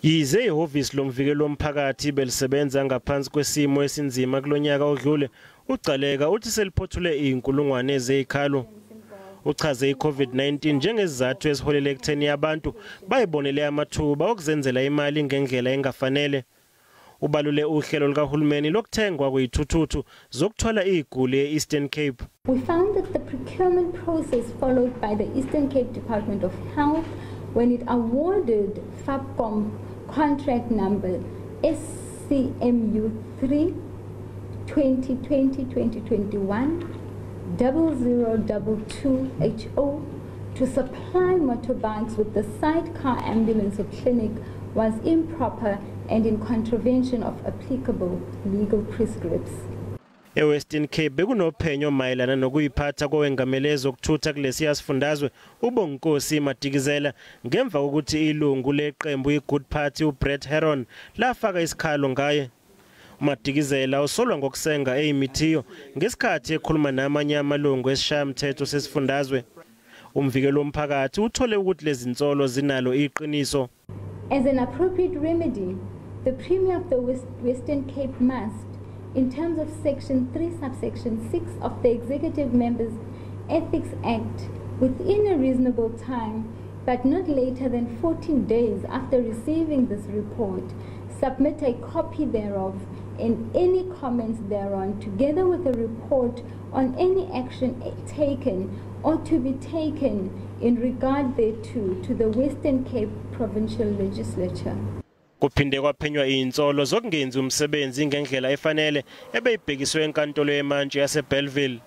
Yize ihhovisi lomvikeli womphakathi belisebenza ngaphansi kwesimo esinzima kulonyaka odlule, uGcaleka uthi seliphothule izinkulungwane zezikhalo. Uchaze iCovid-19 njengesizathu esiholele ekutheni abantu bayibonele amathuba okuzenzela imali ngendlela engafanele. Ubalule uhlelo likahulumeni lokuthengwa kwezithuthuthu zokuthwala iziguli e-Eastern Cape. We found that the procurement process followed by the Eastern Cape Department of Health when it awarded FABCOM contract number SCMU 3 2020-2021 0022 HO to supply motorbikes with the sidecar ambulance or clinic was improper and in contravention of applicable legal prescripts. EWestern Cape bekunophenyo mayelana nokuyiphatha kowengamele ezokuthutha kulesiya sifundazwe uBonginkosi Madikizela ngemva kokuthi ilungu leqembu iGood Party uBrett Heron lafaka isikhalo ngaye. uMadikizela usolwa ngokusenga eyimithiyo ngesikhathi ekhuluma namanye amalungu esishayamthetho sesifundazwe. Umvikeli womphakathi uthole ukuthi lezi nsolo zinalo iqiniso. As an appropriate remedy, the Premier of the Western Cape must, in terms of Section 3, subsection 6 of the Executive Members Ethics Act, within a reasonable time, but not later than 14 days after receiving this report, submit a copy thereof and any comments thereon, together with a report on any action taken or to be taken in regard thereto, to the Western Cape Provincial Legislature. Kuphinde kwaphenywa izinsolo zokungenzi umsebenzi ngendlela efanele ebeyibhekiswe enkantolo yemantshi yaseBellville.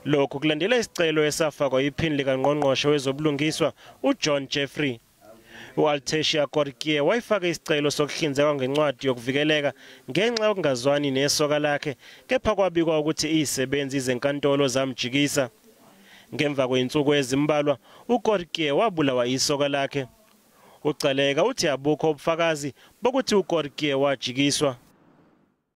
Lokhu kulandela isicelo esafakwa iphini likangqongqoshe wezobulungiswa uJohn Jeffrey. U-Altecia Korkie wayifaka isicelo sokuhlinzekwa ngencwadi yokuvikeleka ngenxa yokungazwani nesoka lakhe, kepha kwabikwa ukuthi izisebenzi zenkantolo zamjikisa. Ngemva kwezinsuku ezimbalwa uKorkie wabulawa isoka lakhe. UGcaleka uthi abukho ubufakazi bokuthi uKorkie wajikiswa.